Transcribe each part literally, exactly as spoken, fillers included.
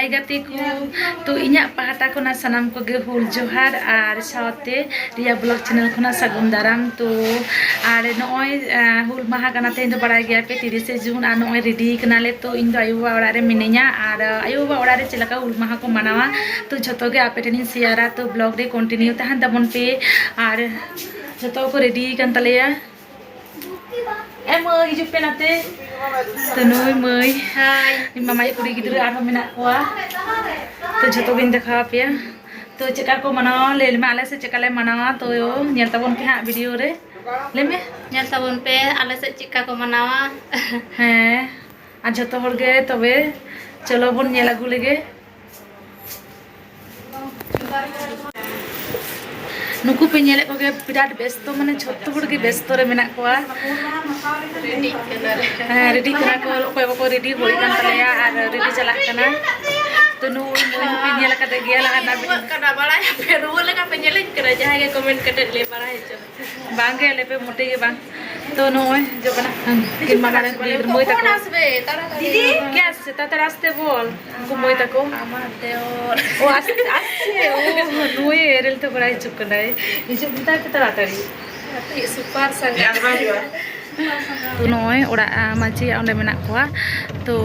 ᱦᱟᱭ ᱜᱟᱛᱮ ᱠᱚ, ᱛᱚ ᱤᱧᱟᱹᱜ ᱯᱟᱦᱴᱟ ᱠᱷᱚᱱᱟᱜ ᱥᱟᱱᱟᱢ ᱠᱚᱜᱮ ᱦᱩᱞ ᱡᱚᱦᱟᱨ ᱟᱨ ᱥᱟᱶᱛᱮ ᱨᱤᱭᱟ ᱵᱞᱚᱜ ᱪᱮᱱᱮᱞ ᱠᱷᱚᱱᱟᱜ ᱥᱟᱹᱜᱩᱱ ᱫᱟᱨᱟᱢ᱾ ᱛᱚ ᱟᱨ ᱱᱚᱜᱼᱚᱭ, ᱟᱸ, ᱦᱩᱞ ᱢᱟᱦᱟ ᱠᱟᱱᱟ, ᱛᱮᱦᱮᱧ ᱫᱚ ᱵᱟᱲᱟᱭ ᱜᱮᱭᱟ ᱯᱮ ᱛᱤᱨᱤᱥᱮ ᱡᱩᱱ, ᱟᱨ ᱱᱚᱜᱼᱚᱭ ᱨᱮᱰᱤ ᱠᱟᱱᱟᱞᱮ᱾ ᱛᱚ ᱤᱧ ᱫᱚ ᱟᱭᱳ ᱵᱟᱵᱟ ᱚᱲᱟᱜ ᱨᱮ ᱢᱤᱱᱟᱹᱧᱟ, ᱟᱨ, ᱟᱸ, ᱟᱭᱳ ᱵᱟᱵᱟ ᱚᱲᱟᱜ ᱨᱮ ᱪᱮᱫ ᱞᱮᱠᱟ ᱦᱩᱞ ᱢᱟᱦᱟ ᱠᱚ ᱢᱟᱱᱟᱣᱟ, ᱛᱚ ᱡᱷᱚᱛᱚ ᱜᱮ ᱟᱯᱮ ᱴᱷᱮᱱᱤᱧ ᱥᱮᱭᱟᱨᱟ᱾ ᱛᱚ ᱵᱞᱚᱜ ᱨᱮ ᱠᱚᱱᱴᱤᱱᱤᱭᱩ ᱛᱟᱦᱮᱱ ᱛᱟᱵᱚᱱ ᱯᱮ᱾ ᱟᱨ ᱡᱷᱚᱛᱚ ᱠᱚ ᱨᱮᱰᱤ ᱠᱟᱱ ᱛᱟᱞᱮᱭᱟ᱾ ᱮ ᱢᱟᱹᱭ, ᱦᱤᱡᱩᱜ ᱯᱮ ᱱᱟᱛᱮ᱾ ᱛᱚ ᱱᱩᱭ ᱢᱟᱹᱭ, ᱦᱟᱭ᱾ ᱤᱧ ᱢᱟᱢᱟᱭᱤᱡ ᱠᱩᱲᱤ ᱜᱤᱫᱽᱨᱟᱹ ᱟᱨᱦᱚᱸ ᱢᱮᱱᱟᱜ ᱠᱚᱣᱟ᱾ ᱛᱚ ᱡᱷᱚᱛᱚ ᱜᱤᱧ ᱫᱮᱠᱷᱟᱣ ᱟᱯᱮᱭᱟ᱾ ᱛᱚ ᱪᱮᱫᱠᱟ ᱠᱚ ᱢᱟᱱᱟᱣᱟ ᱞᱟᱹᱭ ᱞᱮᱢᱮ, ᱟᱞᱮ ᱥᱮᱫ ᱪᱮᱫᱠᱟ ᱞᱮ ᱢᱟᱱᱟᱣᱟ, ᱛᱚ ᱧᱮᱞ ᱛᱟᱵᱚᱱ ᱯᱮ ᱦᱟᱸᱜ ᱵᱷᱤᱰᱤᱭᱳ ᱨᱮ᱾ ᱞᱟᱹᱭ ᱢᱮ᱾ ᱧᱮᱞ ᱛᱟᱵᱚᱱ ᱯᱮ ᱟᱞᱮ ᱥᱮᱫ ᱪᱮᱫᱠᱟ ᱠᱚ ᱢᱟᱱᱟᱣᱟ᱾ ᱦᱮᱸ, ᱟᱨ ᱡᱷᱚᱛᱚ ᱦᱚᱲ ᱜᱮ ᱛᱚᱵᱮ ᱪᱚᱞᱚ ᱵᱚᱱ ᱧᱮᱞ ᱟᱹᱜᱩ ᱞᱮᱜᱮ᱾ ᱱᱩᱠᱩ ᱯᱮ ᱧᱮᱞᱮᱫ ᱠᱚᱜᱮ, ᱵᱤᱨᱟᱴ ᱵᱮᱥᱛᱚ, ᱢᱟᱱᱮ ᱡᱷᱚᱛᱚ ᱦᱚᱲ ᱜᱮ ᱵᱮᱥᱛᱚ ᱨᱮ ᱢᱮᱱᱟᱜ ᱠᱚᱣᱟ᱾ ᱨᱮᱰᱤᱜ ᱠᱟᱱᱟ ᱞᱮ᱾ ᱦᱮᱸ, ᱨᱮᱰᱤ ᱠᱟᱱᱟ ᱠᱚ, ᱚᱠᱚᱭ ᱠᱚᱠᱚ ᱨᱮᱰᱤ ᱦᱩᱭ ᱠᱟᱱ ᱛᱟᱞᱮᱭᱟ ᱟᱨ ᱨᱮᱰᱤ ᱪᱟᱞᱟᱜ ᱠᱟᱱᱟ᱾ ᱛᱚ ᱱᱩᱭ ᱢᱟᱹᱭ ᱦᱚᱸᱯᱮ ᱧᱮᱞ ᱟᱠᱟᱫᱮ ᱜᱮᱭᱟ ᱞᱟᱦᱟ ᱨᱮᱱᱟᱜ ᱨᱩᱣᱟᱹᱜ ᱵᱷᱤᱰᱤᱭᱳ᱾ ᱠᱟᱱᱟ, ᱵᱟᱲᱟᱭᱟᱯᱮ, ᱨᱩᱣᱟᱹ ᱞᱮᱠᱟ ᱯᱮ ᱧᱮᱞᱮᱧ ᱠᱟᱱᱟ, ᱡᱟᱦᱟᱸᱭ ᱜᱮ ᱠᱚᱢᱮᱱᱴ ᱠᱟᱛᱮ ᱞᱟᱹᱭ ᱵᱟᱲᱟ ᱦᱚᱪᱚ᱾ ᱵᱟᱝ ᱜᱮ, ᱟᱞᱮ ᱯᱮ ᱢᱚᱴᱮ ᱜᱮ ᱵᱟᱝ᱾ ᱛᱚ ᱱᱚᱜᱼᱚᱭ ᱦᱤᱡᱩᱜ ᱠᱟᱱᱟ ᱩᱱᱠᱤᱱ ᱢᱟᱢᱟ ᱨᱮᱱ ᱠᱩᱲᱤ ᱜᱤᱫᱽᱨᱟᱹ ᱢᱟᱹᱭ ᱛᱟᱠᱚ᱾ ᱠᱚᱠᱷᱚᱱ ᱟᱥᱵᱮ? ᱛᱟᱲᱟᱛᱟᱲᱤ ᱫᱤᱫᱤ, ᱮᱥᱮ? ᱛᱟᱲᱟᱛᱟᱲᱤ ᱟᱥᱛᱮ ᱵᱚᱞ᱾ ᱩᱱᱠᱩ ᱢᱟᱹᱭ ᱛᱟᱠᱚ᱾ ᱟᱢᱟᱨ ᱫᱮᱣᱚᱨ᱾ ᱳ, ᱟᱥᱛᱮ, ᱟᱥᱛᱮ᱾ ᱳ, ᱱᱩᱭ ᱨᱮᱞ ᱛᱮ ᱵᱟᱲᱟᱭ ᱦᱤᱡᱩᱜ ᱠᱟᱱᱟᱭ᱾ ᱦᱤᱡᱩᱜ ᱢᱮᱛᱟᱭ ᱯᱮ ᱛᱟᱲᱟᱛᱟᱲᱤ᱾ ᱜᱟᱛᱮ ᱥᱩᱯᱟᱨ ᱥᱟᱸᱜᱮ᱾ ᱛᱚ ᱱᱚᱜᱼᱚᱭ ᱚᱲᱟᱜ, ᱟ, ᱢᱟᱹᱡᱷᱤᱭᱟᱜ ᱚᱸᱰᱮ ᱢᱮᱱᱟᱜ ᱠᱚᱣᱟ᱾ ᱛᱚ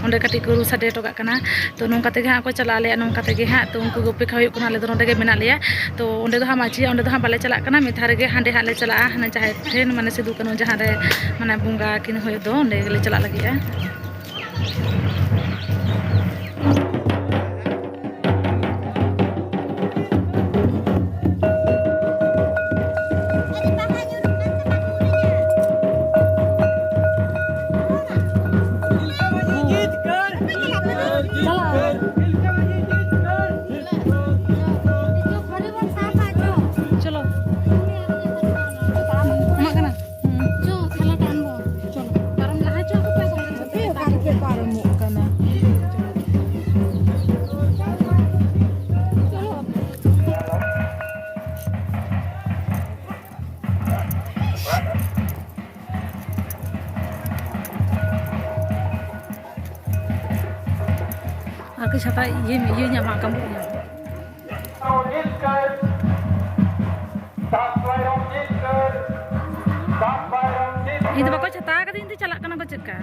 ᱚᱸᱰᱮ ᱠᱟᱹᱴᱤᱡ ᱠᱚ ᱨᱩ ᱥᱟᱰᱮ ᱦᱚᱴᱚ ᱠᱟᱜ ᱠᱟᱱᱟ᱾ ᱛᱚ ᱱᱚᱝᱠᱟ ᱛᱮᱜᱮ ᱦᱟᱸᱜ ᱠᱚ ᱪᱟᱞᱟᱜ ᱟᱞᱮᱭᱟ, ᱱᱚᱝᱠᱟ ᱛᱮᱜᱮ ᱦᱟᱸᱜ᱾ ᱛᱚ ᱩᱱᱠᱩ ᱜᱮ ᱚᱯᱮᱠᱠᱷᱟ ᱦᱩᱭᱩᱜ ᱠᱟᱱᱟ, ᱟᱞᱮ ᱫᱚ ᱱᱚᱸᱰᱮ ᱜᱮ ᱢᱮᱱᱟᱜ ᱞᱮᱭᱟ᱾ ᱛᱚ ᱚᱸᱰᱮ ᱫᱚ ᱦᱟᱸᱜ ᱢᱟᱹᱡᱷᱤᱭᱟᱜ ᱚᱸᱰᱮ ᱫᱚ ᱦᱟᱸᱜ ᱵᱟᱞᱮ ᱪᱟᱞᱟᱜ ᱠᱟᱱᱟ, ᱢᱤᱫ ᱫᱷᱟᱣ ᱨᱮᱜᱮ ᱦᱟᱸᱰᱮ ᱦᱟᱸᱜ ᱞᱮ ᱪᱟᱞᱟᱜᱼᱟ, ᱦᱟᱱᱮ ᱡᱟᱦᱮᱨ ᱴᱷᱮᱱ, ᱢᱟᱱᱮ ᱥᱤᱫᱩ ᱠᱟᱹᱱᱦᱩ ᱡᱟᱦᱟᱸ ᱨᱮ ᱢᱟᱱᱮ ᱵᱚᱸᱜᱟ ᱠᱤᱱ ᱦᱩᱭᱩᱜ ᱫᱚ, ᱚᱸᱰᱮ ᱜᱮᱞᱮ ᱪᱟᱞᱟᱜ ᱞᱟᱹᱜᱤᱫᱼᱟ᱾ ᱪᱚᱞᱚ᱾ ᱮᱢᱟᱜ ᱠᱟᱱᱟ᱾ ᱦᱩᱸ᱾ ᱪᱚ, ᱛᱷᱟᱞᱟ ᱴᱟᱜ ᱟᱱᱵᱚ᱾ ᱪᱚᱞᱚ᱾ ᱯᱟᱨᱚᱢ ᱞᱟᱦᱟ ᱪᱚ, ᱟᱯᱮ ᱯᱟᱨᱚᱢ ᱞᱟᱦᱟ ᱪᱚ᱾ ᱦᱟᱯᱮ, ᱚᱠᱟ ᱨᱮᱯᱮ ᱯᱟᱨᱚᱢᱚᱜ ᱠᱟᱱᱟ? ᱪᱚᱞᱚ᱾ ᱟᱨᱠᱤ ᱪᱷᱟᱛᱟ ᱤᱭᱟᱹ ᱤᱭᱟᱹ ᱧᱟᱢᱟ, ᱠᱟᱹᱢᱵᱩᱜ ᱧᱟᱢᱟ᱾ ᱡᱤᱛᱠᱟᱹᱨ᱾ ᱥᱟᱛ ᱵᱟᱭᱨᱚᱢ ᱡᱤᱛᱠᱟᱹᱨ᱾ ᱥᱟᱛ ᱵᱟᱭᱨᱚᱢ ᱡᱤᱛᱠᱟᱹᱨ᱾ ᱤᱧ ᱫᱚ ᱵᱟᱠᱚ ᱪᱷᱟᱛᱟ ᱠᱟᱫᱤᱧ ᱛᱮ ᱪᱟᱞᱟᱜ ᱠᱟᱱᱟ ᱠᱚ ᱪᱮᱫᱠᱟ?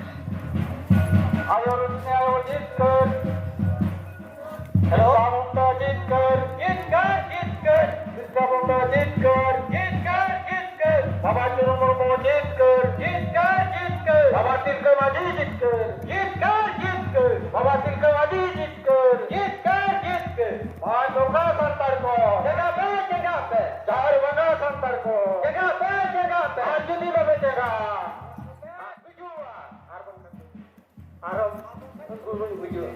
ᱟᱭᱳ ᱨᱩᱥᱤ ᱟᱭᱳ ᱡᱤᱛᱠᱟᱹᱨ᱾ ᱵᱤᱨᱥᱟ ᱢᱩᱱᱰᱟ ᱡᱤᱛᱠᱟᱹᱨ᱾ ᱡᱤᱛᱠᱟᱹᱨ, ᱡᱤᱛᱠᱟᱹᱨ᱾ ᱵᱤᱨᱥᱟ ᱢᱩᱱᱰᱟ ᱡᱤᱛᱠᱟᱹᱨ᱾ ᱡᱤᱛᱠᱟᱹᱨ, ᱡᱤᱛᱠᱟᱹᱨ᱾ ᱵᱟᱵᱟ ᱪᱩᱱᱩ ᱢᱩᱨᱢᱩ ᱡᱤᱛᱠᱟᱹᱨ᱾ ᱡᱤᱛᱠᱟᱹᱨ, ᱡᱤᱛᱠᱟᱹᱨ᱾ ᱵᱟᱵᱟ ᱛᱤᱞᱠᱟᱹ ᱢᱟᱹᱡᱷᱤ ᱡᱤᱛᱠᱟᱹᱨ᱾ ᱡᱤᱛᱠᱟᱹᱨ, ᱡᱤᱛᱠᱟᱹᱨ᱾ ᱵᱟᱵᱟ ᱛᱤᱞᱠᱟᱹ ᱢᱟᱹᱡᱷᱤ ᱡᱤᱛᱠᱟᱹᱨ᱾ ᱡᱤᱛᱠᱟᱹᱨ, ᱡᱤᱛᱠᱟᱹᱨ᱾ ᱵᱟᱝ ᱫᱚᱨᱠᱟᱨ ᱥᱟᱱᱛᱟᱲ ᱠᱚ᱾ ᱪᱮᱸᱜᱷᱟᱜ ᱯᱮ, ᱪᱮᱸᱜᱷᱟᱜ ᱯᱮ᱾ ᱡᱟᱦᱮᱨ ᱵᱚᱸᱜᱟ ᱥᱟᱱᱛᱟᱲ ᱠᱚ᱾ ᱪᱮᱸᱜᱷᱟᱜ ᱯᱮ, ᱪᱮᱸᱜᱷᱟᱜ ᱯᱮ᱾ ᱟᱨ ᱡᱩᱫᱤ ᱵᱟᱯᱮ ᱪᱮᱸᱜᱷᱟᱜᱼᱟ, ᱟᱨ ᱵᱟᱝᱠᱷᱟᱱ ᱟᱨᱚ ᱩᱱᱠᱩ ᱵᱚᱱ ᱵᱩᱡᱷᱟᱹᱣᱟ᱾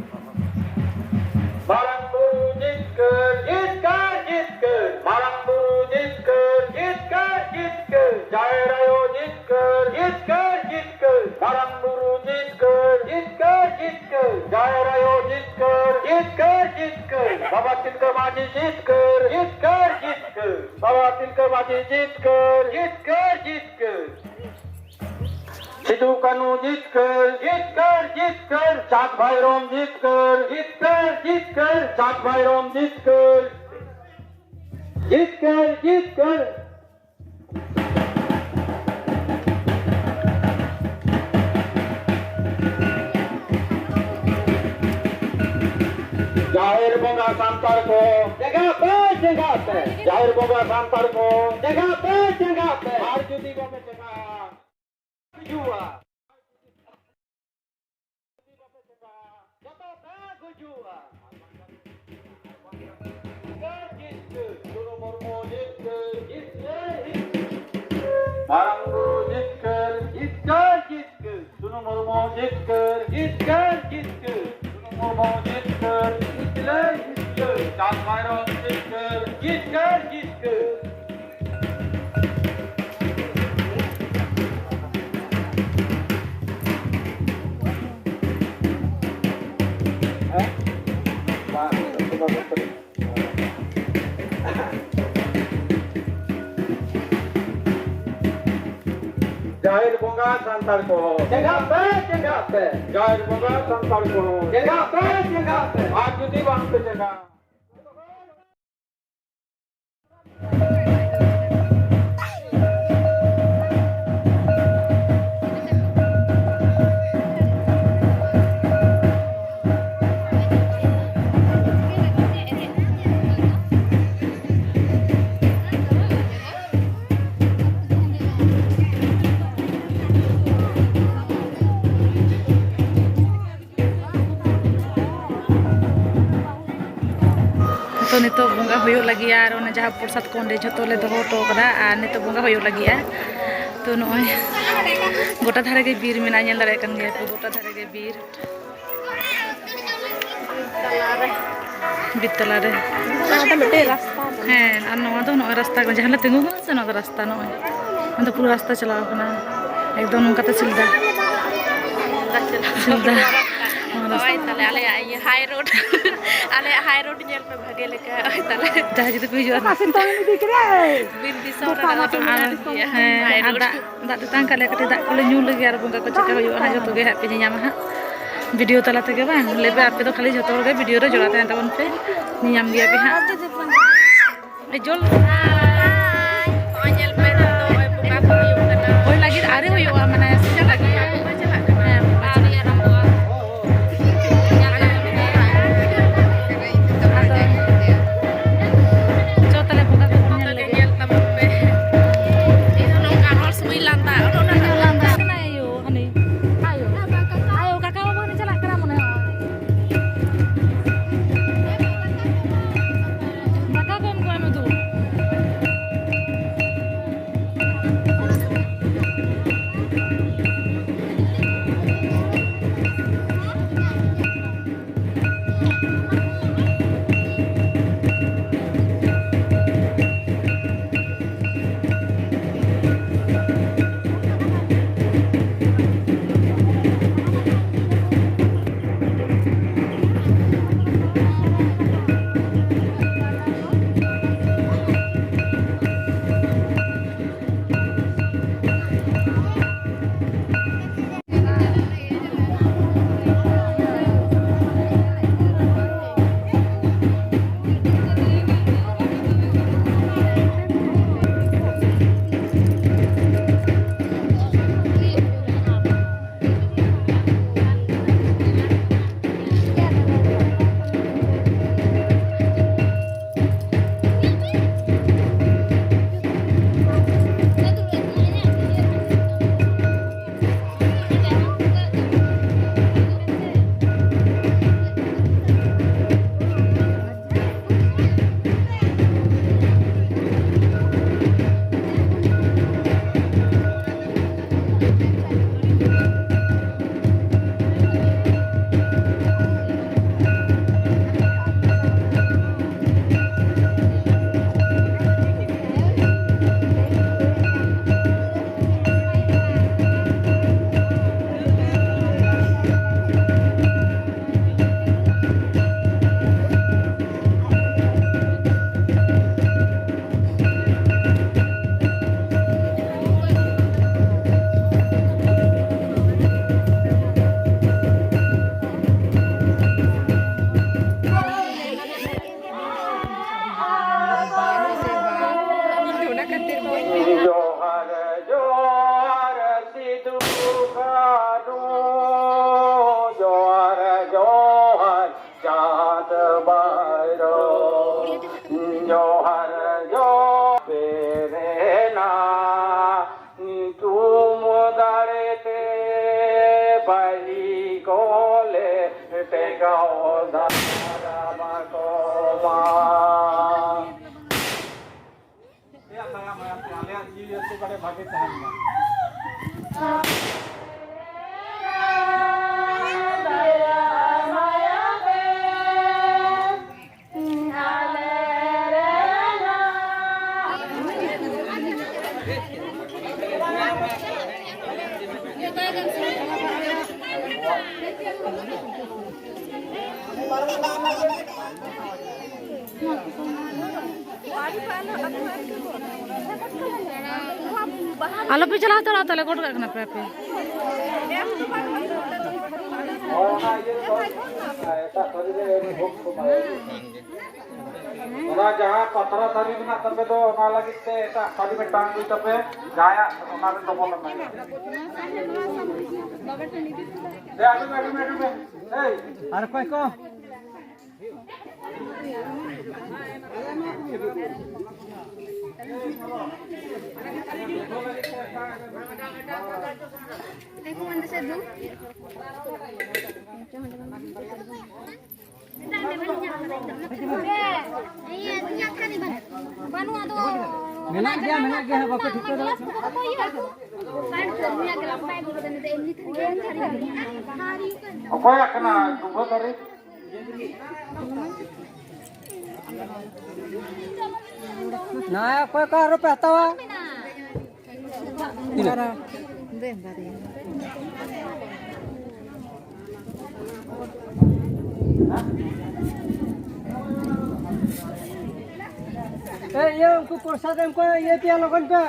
ᱢᱟᱨᱟᱝ ᱵᱩᱨᱩ ᱡᱤᱛᱠᱟᱹᱨ, ᱡᱤᱛᱠᱟᱹᱨ, ᱡᱤᱛᱠᱟᱹᱨ᱾ ᱢᱟᱨᱟᱝ ᱵᱩᱨᱩ ᱡᱤᱛᱠᱟᱹᱨ, ᱡᱤᱛᱠᱟᱹᱨ, ᱡᱤᱛᱠᱟᱹᱨ᱾ ᱡᱟᱦᱮᱨ ᱟᱭᱳ ᱡᱤᱛᱠᱟᱹᱨ, ᱡᱤᱛᱠᱟᱹᱨ, ᱡᱤᱛᱠᱟᱹᱨ᱾ ᱢᱟᱨᱟᱝ ᱵᱩᱨᱩ ᱡᱤᱛᱠᱟᱹᱨ, ᱡᱤᱛᱠᱟᱹᱨ, ᱡᱤᱛᱠᱟᱹᱨ᱾ ᱡᱟᱦᱮᱨ ᱟᱭᱳ ᱡᱤᱛᱠᱟᱹᱨ, ᱡᱤᱛᱠᱟᱹᱨ, ᱡᱤᱛᱠᱟᱹᱨ᱾ ᱵᱟᱵᱟ ᱛᱤᱞᱠᱟᱹ ᱢᱟᱹᱡᱷᱤ ᱡᱤᱛᱠᱟᱹᱨ, ᱡᱤᱛᱠᱟᱹᱨ, ᱡᱤᱛᱠᱟᱹᱨ᱾ ᱵᱟᱵᱟ ᱛᱤᱞᱠᱟᱹ ᱢᱟᱹᱡᱷᱤ ᱡᱤᱛᱠᱟᱹᱨ, ᱡᱤᱛᱠᱟᱹᱨ, ᱡᱤᱛᱠᱟᱹᱨ᱾ ᱥᱤᱫᱩ ᱠᱟᱹᱱᱦᱩ ᱡᱤᱛᱠᱟᱹᱨ, ᱡᱤᱛᱠᱟᱹᱨ, ᱡᱤᱛᱠᱟᱹᱨ᱾ ᱪᱟᱸᱫ ᱵᱷᱟᱭᱨᱚᱢ ᱡᱤᱛᱠᱟᱹᱨ, ᱡᱤᱛᱠᱟᱹᱨ, ᱡᱤᱛᱠᱟᱹᱨ᱾ ᱪᱟᱸᱫ ᱵᱷᱟᱭᱨᱚᱢ ᱡᱤᱛᱠᱟᱹᱨ, ᱡᱤᱛᱠᱟᱹᱨ, ᱡᱤᱛᱠᱟᱹᱨ᱾ ᱡᱟᱦᱮᱨ ᱵᱚᱸᱜᱟ ᱥᱟᱱᱛᱟᱲ ᱠᱚ᱾ ᱪᱮᱸᱜᱷᱟᱜ ᱯᱮ, ᱪᱮᱸᱜᱷᱟᱜ ᱯᱮ᱾ ᱡᱟᱦᱮᱨ ᱵᱚᱸᱜᱟ ᱥᱟᱱᱛᱟᱲ ᱠᱚ᱾ ᱪᱮᱸᱜᱷᱟᱜ ᱯᱮ, ᱪᱮᱸᱜᱷᱟᱜ ᱯᱮ᱾ ᱟᱨ ᱡᱩᱫᱤ ᱵᱟᱯᱮ ᱪᱮᱸᱜᱷᱟᱜᱼᱟ, ᱜᱩᱡᱩᱜᱼᱟ᱾ ᱡᱚᱛᱚ ᱯᱮ ᱜᱩᱡᱩᱜᱼᱟ᱾ ᱡᱤᱛᱠᱟᱹᱨ, ᱡᱤᱛᱠᱟᱹᱨ᱾ ᱪᱩᱱᱩ ᱢᱩᱨᱢᱩ ᱡᱤᱛᱠᱟᱹᱨ, ᱡᱤᱛᱠᱟᱹᱨ, ᱡᱤᱛᱠᱟᱹᱨ᱾ ᱢᱟᱨᱟᱝ ᱵᱩᱨᱩ ᱡᱤᱛᱠᱟᱹᱨ, ᱡᱤᱛᱠᱟᱹᱨ, ᱡᱤᱛᱠᱟᱹᱨ᱾ ᱪᱩᱱᱩ ᱢᱩᱨᱢᱩ ᱡᱤᱛᱠᱟᱹᱨ, ᱡᱤᱛᱠᱟᱹᱨ, ᱡᱤᱛᱠᱟᱹᱨ᱾ ᱪᱩᱱᱩ ᱢᱩᱨᱢᱩ ᱡᱤᱛᱠᱟᱹᱨ, ᱡᱤᱛᱠᱟᱹᱨ, ᱡᱤᱛᱠᱟᱹᱨ᱾ ᱪᱟᱸᱫ ᱵᱷᱟᱭᱨᱚ ᱡᱤᱛᱠᱟᱹᱨ, ᱡᱤᱛᱠᱟᱹᱨ, ᱡᱤᱛᱠᱟᱹᱨ᱾ ᱡᱟᱦᱮᱨ ᱵᱚᱸᱜᱟ ᱥᱟᱱᱛᱟᱲ ᱠᱚ᱾ ᱪᱮᱸᱜᱷᱟᱜ ᱯᱮ, ᱪᱮᱸᱜᱷᱟᱜ ᱯᱮ᱾ ᱡᱟᱦᱮᱨ ᱵᱚᱸᱜᱟ ᱥᱟᱱᱛᱟᱲ ᱠᱚ᱾ ᱪᱮᱸᱜᱷᱟᱜ ᱯᱮ, ᱪᱮᱸᱜᱷᱟᱜ ᱯᱮ᱾ ᱟᱨ ᱡᱩᱫᱤ ᱵᱟᱝ ᱯᱮ ᱪᱮᱸᱜᱷᱟᱜᱼᱟ᱾ ᱛᱚ ᱱᱤᱛᱚᱜ ᱵᱚᱸᱜᱟ ᱦᱩᱭᱩᱜ ᱞᱟᱹᱜᱤᱫ, ᱟᱨ ᱚᱱᱟ ᱡᱟᱦᱟᱸ ᱯᱨᱚᱥᱟᱫ ᱠᱚ ᱚᱸᱰᱮ ᱡᱷᱚᱛᱚ ᱞᱮ ᱫᱚᱦᱚ ᱦᱚᱴᱚ ᱠᱟᱫᱟ, ᱟᱨ ᱱᱤᱛᱚᱜ ᱵᱚᱸᱜᱟ ᱦᱩᱭᱩᱜ ᱞᱟᱹᱜᱤᱫᱼᱟ᱾ ᱛᱚ ᱱᱚᱜᱼᱚᱭ ᱜᱚᱴᱟ ᱫᱷᱟᱨᱮ ᱜᱮ ᱵᱤᱨ ᱢᱮᱱᱟᱜᱼᱟ, ᱧᱮᱞ ᱫᱟᱲᱮᱭᱟᱜ ᱠᱟᱱ ᱜᱮᱭᱟ ᱯᱮ, ᱜᱚᱴᱟ ᱫᱷᱟᱨᱮ ᱜᱮ ᱵᱤᱨ᱾ ᱵᱤᱨ ᱛᱟᱞᱟᱨᱮ᱾ ᱚᱱᱟ ᱫᱚ ᱢᱤᱫᱴᱮᱡ ᱨᱟᱥᱛᱟ ᱠᱟᱱᱟ᱾ ᱦᱮᱸ, ᱟᱨ ᱱᱚᱣᱟ ᱫᱚ ᱱᱚᱜᱼᱚᱭ ᱨᱟᱥᱛᱟ ᱠᱟᱱᱟ, ᱡᱟᱦᱟᱸ ᱞᱮ ᱛᱤᱸᱜᱩ ᱠᱟᱱᱟ ᱥᱮ, ᱱᱚᱣᱟ ᱫᱚ ᱨᱟᱥᱛᱟ ᱱᱚᱜᱼᱚᱭ᱾ ᱚᱱᱟ ᱫᱚ ᱯᱩᱨᱟᱹ ᱨᱟᱥᱛᱟ ᱪᱟᱞᱟᱣ ᱠᱟᱱᱟ, ᱮᱠᱫᱚᱢ ᱱᱚᱝᱠᱟᱛᱮ ᱥᱤᱞᱫᱟ᱾ ᱥᱤᱞᱫᱟ᱾ ᱱᱚᱣᱟ ᱨᱟᱥᱛᱟ᱾ ᱦᱳᱭ, ᱛᱟᱦᱞᱮ ᱟᱞᱮᱭᱟᱜ ᱤᱭᱟᱹ ᱦᱟᱭ ᱨᱳᱰ᱾ ᱟᱞᱮᱭᱟᱜ ᱦᱟᱭ ᱨᱳᱰ ᱧᱮᱞ ᱯᱮ ᱵᱷᱟᱜᱮ ᱞᱮᱠᱟ᱾ ᱦᱳᱭ, ᱛᱟᱦᱞᱮ᱾ ᱡᱟᱦᱟᱸᱭ ᱡᱩᱫᱤ ᱯᱮ ᱦᱤᱡᱩᱜᱼᱟ᱾ ᱚᱠᱟ ᱥᱮᱱ ᱛᱟᱲᱟᱢ ᱤᱫᱤ ᱠᱮᱫᱟᱭ? ᱵᱤᱨ ᱫᱤᱥᱚᱢ ᱨᱮᱫᱚ ᱟᱨ, ᱦᱮᱸ, ᱦᱟᱭ ᱟᱨ ᱨᱳᱰ᱾ ᱫᱟᱜ ᱫᱟᱜ ᱛᱮᱛᱟᱝ ᱠᱟᱜ ᱞᱮᱭᱟ, ᱠᱟᱹᱴᱤᱡ ᱫᱟᱜ ᱠᱚᱞᱮ ᱧᱩ ᱞᱮᱜᱮ, ᱟᱨ ᱵᱚᱸᱜᱟ ᱠᱚ ᱪᱮᱫ ᱞᱮᱠᱟ ᱦᱩᱭᱩᱜᱼᱟ ᱦᱟᱸᱜ, ᱡᱚᱛᱚ ᱜᱮ ᱦᱟᱸᱜ ᱯᱮ ᱧᱮᱧᱟᱢᱟ ᱦᱟᱸᱜ ᱵᱷᱤᱰᱤᱭᱳ ᱛᱟᱞᱟ ᱛᱮᱜᱮ, ᱵᱟᱝ? ᱞᱟᱹᱭ ᱯᱮ, ᱟᱯᱮ ᱫᱚ ᱠᱷᱟᱹᱞᱤ ᱡᱷᱚᱛᱚ ᱦᱚᱲ ᱜᱮ ᱵᱷᱤᱰᱤᱭᱳ ᱨᱮ ᱡᱚᱲᱟᱣ ᱛᱟᱦᱮᱱ ᱛᱟᱵᱚᱱ ᱯᱮ, ᱧᱮᱧᱟᱢ ᱜᱮᱭᱟ ᱯᱮ ᱦᱟᱸᱜ᱾ ᱮ, ᱡᱚᱞ᱾ ᱱᱚᱜᱼᱚᱭ ᱧᱮᱞ ᱯᱮ, ᱱᱤᱛᱚᱜ ᱫᱚ ᱱᱚᱜᱼᱚᱭ ᱵᱚᱸᱜᱟ ᱠᱚ ᱦᱩᱭᱩᱜ ᱠᱟᱱᱟ᱾ ᱦᱳᱭ, ᱞᱟᱹᱜᱤᱫ ᱟᱹᱣᱨᱤ ᱦᱩᱭᱩᱜᱼᱟ, ᱢᱟᱱᱮ ᱪᱟᱞᱟᱜ ᱠᱟᱱᱟ, ᱵᱚᱸᱜᱟ ᱪᱟᱞᱟᱜ ᱠᱟᱱᱟ᱾ ᱦᱮᱸ, ᱵᱚᱸᱜᱟ ᱟᱹᱣᱨᱤ ᱪᱟᱞᱟᱜ ᱠᱟᱱᱟ᱾ ᱟᱨᱟᱢᱵᱚᱜᱼᱟ᱾ ᱟᱫᱚ ᱪᱚ ᱛᱟᱦᱞᱮ ᱵᱚᱸᱜᱟ ᱠᱚ ᱧᱮᱞ ᱞᱮᱜᱮ᱾ ᱧᱮᱞ ᱛᱟᱵᱚᱱ ᱯᱮ᱾ ᱤᱧ ᱦᱚᱸ ᱱᱚᱝᱠᱟ ᱨᱚᱲ ᱥᱚᱢᱚᱭ ᱞᱟᱸᱫᱟ, ᱚᱱᱮ ᱚᱱᱟ ᱞᱟᱸᱫᱟ᱾ ᱞᱟᱸᱫᱟ ᱠᱟᱱᱟᱭ ᱟᱭᱳ, ᱦᱟᱹᱱᱤ᱾ ᱟᱭᱳ᱾ ᱟᱭᱳ, ᱠᱟᱠᱟ ᱵᱟᱹᱵᱩ ᱦᱟᱹᱱᱤ ᱪᱟᱞᱟᱜ ᱠᱟᱱᱟ ᱢᱚᱱᱮ ᱦᱚᱭ᱾ ᱫᱟᱠᱟ ᱠᱚ ᱮᱢ ᱠᱚᱣᱟ ᱢᱮ ᱫᱩ᱾ ᱡᱚᱦᱟᱨ ᱪᱟᱸᱫ ᱵᱟᱭᱨᱚ, ᱡᱚᱦᱟᱨ ᱡᱚᱦᱟᱨ ᱯᱮᱨᱮᱱᱟ, ᱧᱩᱛᱩᱢ ᱫᱟᱲᱮᱛᱮ ᱵᱟᱹᱭᱨᱤ ᱠᱚᱞᱮ ᱴᱮᱠᱟᱣ ᱫᱟᱨᱟᱢ ᱠᱚᱢᱟ᱾ ᱟᱯᱮᱭᱟᱜ ᱫᱟᱭᱟ ᱢᱟᱭᱟ ᱛᱮ ᱟᱞᱮᱭᱟᱜ ᱡᱤᱣᱤ ᱟᱹᱛᱩ ᱠᱟᱲᱮ ᱵᱷᱟᱜᱮ ᱛᱟᱦᱮᱱ ᱢᱟ᱾ ᱟᱞᱚᱯᱮ ᱪᱟᱞᱟᱣ ᱦᱟᱛᱟᱲᱚᱜᱼᱟ, ᱛᱟᱦᱞᱮ ᱜᱚᱰ ᱠᱟᱜ ᱠᱟᱱᱟ ᱯᱮ ᱟᱯᱮ᱾ ᱚᱱᱟ ᱡᱟᱦᱟᱸ ᱯᱟᱛᱲᱟ ᱛᱷᱟᱹᱨᱤ ᱢᱮᱱᱟᱜ ᱛᱟᱯᱮ ᱫᱚ, ᱚᱱᱟ ᱞᱟᱹᱜᱤᱫ ᱛᱮ ᱮᱴᱟᱜ ᱛᱷᱟᱹᱨᱤ ᱢᱤᱫᱴᱟᱝ ᱟᱹᱜᱩᱭ ᱛᱟᱯᱮ, ᱡᱟᱦᱟᱸᱭᱟᱜ ᱚᱱᱟ ᱨᱮ ᱰᱚᱵᱚᱞ ᱟᱠᱟᱱᱟ᱾ ᱫᱮ, ᱟᱹᱜᱩᱭ ᱢᱮ, ᱟᱹᱜᱩᱭ ᱢᱮ, ᱟᱹᱜᱩᱭ ᱢᱮ᱾ ᱮᱭ᱾ ᱟᱨ ᱚᱠᱚᱭ ᱠᱚ? ᱵᱟᱹᱱᱩᱜ ᱟᱫᱚ᱾ ᱢᱮᱱᱟᱜ ᱜᱮᱭᱟ, ᱢᱮᱱᱟᱜ ᱜᱮᱭᱟ, ᱦᱟᱸᱜ ᱵᱟᱯᱮ ᱴᱷᱤᱠᱟᱹ ᱫᱟᱲᱮᱭᱟᱜ ᱠᱟᱱᱟ᱾ ᱚᱠᱚᱭᱟᱜ ᱠᱟᱱᱟ ᱰᱩᱵᱷᱟᱹ ᱫᱟᱨᱮ? ᱱᱟ, ᱚᱠᱚᱭ ᱠᱚ ᱟᱨᱚ ᱯᱮ ᱦᱟᱛᱟᱣᱟ? ᱛᱤᱱᱟᱹᱜ? ᱮ, ᱤᱭᱟᱹ, ᱩᱱᱠᱩ ᱯᱨᱚᱥᱟᱫ ᱮᱢ ᱠᱚ ᱤᱭᱟᱹ ᱯᱮᱭᱟ ᱞᱚᱜᱚᱱ ᱯᱮ᱾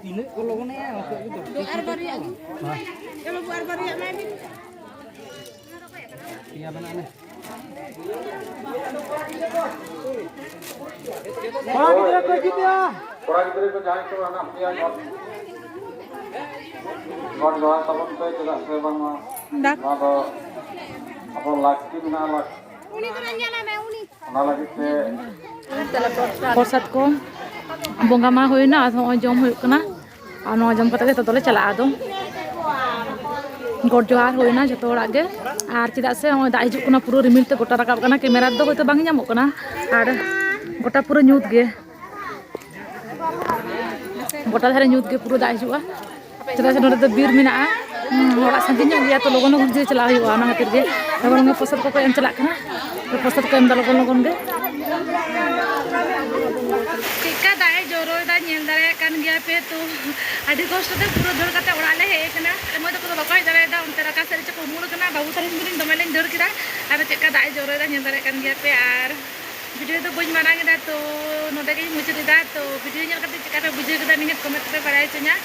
ᱛᱤᱱᱟᱹᱜ ᱠᱚ ᱞᱚᱜᱚᱱᱮᱜᱼᱟ, ᱩᱱᱠᱩ ᱟᱹᱜᱩ ᱫᱚ᱾ ᱫᱚ ᱟᱨ ᱵᱟᱨᱭᱟ ᱟᱹᱜᱩ᱾ ᱦᱮᱸ᱾ ᱮ ᱵᱟᱹᱵᱩ, ᱟᱨ ᱵᱟᱨᱭᱟ ᱮᱢᱟᱭ ᱢᱮ᱾ ᱯᱮᱭᱟ ᱢᱮᱱᱟᱜᱼᱟ ᱱᱮ᱾ ᱠᱚᱲᱟ ᱜᱤᱫᱽᱨᱟᱹ ᱠᱚ ᱦᱤᱡᱩᱜ ᱯᱮᱭᱟ᱾ ᱠᱚᱲᱟ ᱜᱤᱫᱽᱨᱟᱹ ᱠᱚ ᱡᱟᱦᱟᱸᱭ ᱠᱚ ᱦᱮᱱᱟᱜ ᱯᱮᱭᱟ, ᱜᱚᱰ, ᱜᱚᱰ ᱡᱚᱦᱟᱨ ᱛᱟᱵᱚᱱ ᱯᱮ, ᱪᱮᱫᱟᱜ ᱥᱮ ᱵᱟᱝᱢᱟ ᱱᱚᱣᱟ ᱫᱚ ᱟᱵᱚ ᱞᱟᱹᱠᱛᱤ ᱢᱮᱱᱟᱜᱼᱟ, ᱞᱟᱹᱠᱛᱤ᱾ ᱩᱱᱤ ᱫᱚ ᱧᱮᱞᱮ ᱢᱮ, ᱩᱱᱤ᱾ ᱚᱱᱟ ᱞᱟᱹᱜᱤᱫ ᱛᱮ ᱯᱨᱚᱥᱟᱫ ᱠᱚ ᱵᱚᱸᱜᱟ ᱢᱟ ᱦᱩᱭᱱᱟ, ᱟᱨ ᱱᱚᱜᱼᱚᱭ ᱡᱚᱢ ᱦᱩᱭᱩᱜ ᱠᱟᱱᱟ᱾ ᱟᱨ ᱱᱚᱣᱟ ᱡᱚᱢ ᱠᱟᱛᱮ ᱜᱮ ᱱᱤᱛᱚᱜ ᱫᱚᱞᱮ ᱪᱟᱞᱟᱜᱼᱟ ᱟᱫᱚ᱾ ᱜᱚᱰ ᱡᱚᱦᱟᱨ ᱦᱩᱭᱱᱟ ᱡᱚᱛᱚ ᱦᱚᱲᱟᱜ ᱜᱮ᱾ ᱟᱨ ᱪᱮᱫᱟᱜ ᱥᱮ ᱱᱚᱜᱼᱚᱭ ᱫᱟᱜ ᱦᱤᱡᱩᱜ ᱠᱟᱱᱟ, ᱯᱩᱨᱟᱹ ᱨᱤᱢᱤᱞ ᱛᱮ ᱜᱚᱴᱟ ᱨᱟᱠᱟᱵ ᱠᱟᱱᱟ, ᱠᱮᱢᱮᱨᱟ ᱨᱮᱫᱚ ᱦᱚᱭᱛᱳ ᱵᱟᱝ ᱧᱟᱢᱚᱜ ᱠᱟᱱᱟ᱾ ᱟᱨ ᱜᱚᱴᱟ ᱯᱩᱨᱟᱹ ᱧᱩᱛ ᱜᱮ, ᱜᱚᱴᱟ ᱫᱷᱟᱨᱮ ᱧᱩᱛ ᱜᱮ ᱯᱩᱨᱟᱹ ᱫᱟᱜ ᱦᱤᱡᱩᱜᱼᱟ᱾ ᱪᱮᱫᱟᱜ ᱥᱮ ᱱᱚᱰᱮ ᱫᱚ ᱵᱤᱨ ᱢᱮᱱᱟᱜᱼᱟ᱾ ᱦᱩᱸ, ᱚᱲᱟᱜ ᱥᱟᱺᱜᱤᱧ ᱧᱚᱜ ᱜᱮᱭᱟ, ᱛᱚ ᱞᱚᱜᱚᱱ ᱞᱚᱜᱚᱱ ᱡᱮ ᱪᱟᱞᱟᱜ ᱦᱩᱭᱩᱜᱼᱟ, ᱚᱱᱟ ᱠᱷᱟᱹᱛᱤᱨ ᱜᱮ ᱞᱚᱜᱚᱱ ᱞᱚᱜᱚᱱ ᱯᱨᱚᱥᱟᱫ ᱠᱚᱠᱚ ᱮᱢ ᱪᱟᱞᱟᱜ ᱠᱟᱱᱟ᱾ ᱛᱚ ᱯᱨᱚᱥᱟᱫ ᱠᱚ ᱮᱢ ᱮᱫᱟ ᱞᱚᱜᱚᱱ ᱞᱚᱜᱚᱱ ᱜᱮ᱾ ᱪᱮᱫᱠᱟ ᱫᱟᱜ ᱮ ᱡᱚᱨᱚᱭᱮᱫᱟ, ᱧᱮᱞ ᱫᱟᱲᱮᱭᱟᱜ ᱠᱟᱱ ᱜᱮᱭᱟ ᱯᱮ᱾ ᱛᱚ ᱟᱹᱰᱤ ᱠᱚᱥᱴᱚ ᱛᱮ ᱯᱩᱨᱟᱹ ᱫᱟᱹᱲ ᱠᱟᱛᱮ ᱚᱲᱟᱜ ᱞᱮ ᱦᱮᱡ ᱟᱠᱟᱱᱟ᱾ ᱢᱟᱹᱭ ᱛᱟᱠᱚ ᱫᱚ ᱵᱟᱠᱚ ᱦᱮᱡ ᱫᱟᱲᱮᱭᱟᱫᱟ, ᱚᱱᱛᱮ ᱨᱟᱠᱟ ᱥᱮᱫ ᱨᱮ ᱪᱚᱠᱚ ᱩᱢᱩᱞ ᱟᱠᱟᱱᱟ᱾ ᱵᱟᱹᱵᱩ ᱛᱟᱹᱞᱤᱧ ᱫᱚᱞᱤᱧ ᱫᱚᱢᱮ ᱞᱤᱧ ᱫᱟᱹᱲ ᱠᱮᱫᱟ᱾ ᱟᱨ ᱪᱮᱫᱠᱟ ᱫᱟᱜ ᱮ ᱡᱚᱨᱚᱭᱮᱫᱟ, ᱧᱮᱞ ᱫᱟᱲᱮᱭᱟᱜ ᱠᱟᱱ ᱜᱮᱭᱟ ᱯᱮ᱾ ᱟᱨ ᱵᱷᱤᱰᱤᱭᱳ ᱫᱚ ᱵᱟᱹᱧ ᱢᱟᱨᱟᱝ ᱮᱫᱟ, ᱛᱚ ᱱᱚᱰᱮ ᱜᱤᱧ ᱢᱩᱪᱟᱹᱫ ᱮᱫᱟ᱾ ᱛᱚ ᱵᱷᱤᱰᱤᱭᱳ ᱧᱮᱞ ᱠᱟᱛᱮ ᱪᱮᱫᱠᱟ ᱯᱮ ᱵᱩᱡᱷᱟᱹᱣ ᱠᱮᱫᱟ, ᱱᱤᱦᱟᱹᱛ ᱠᱚᱢᱮᱱᱴ ᱨᱮᱯᱮ ᱵᱟᱲᱟᱭ ᱦᱚᱪᱚᱧᱟ᱾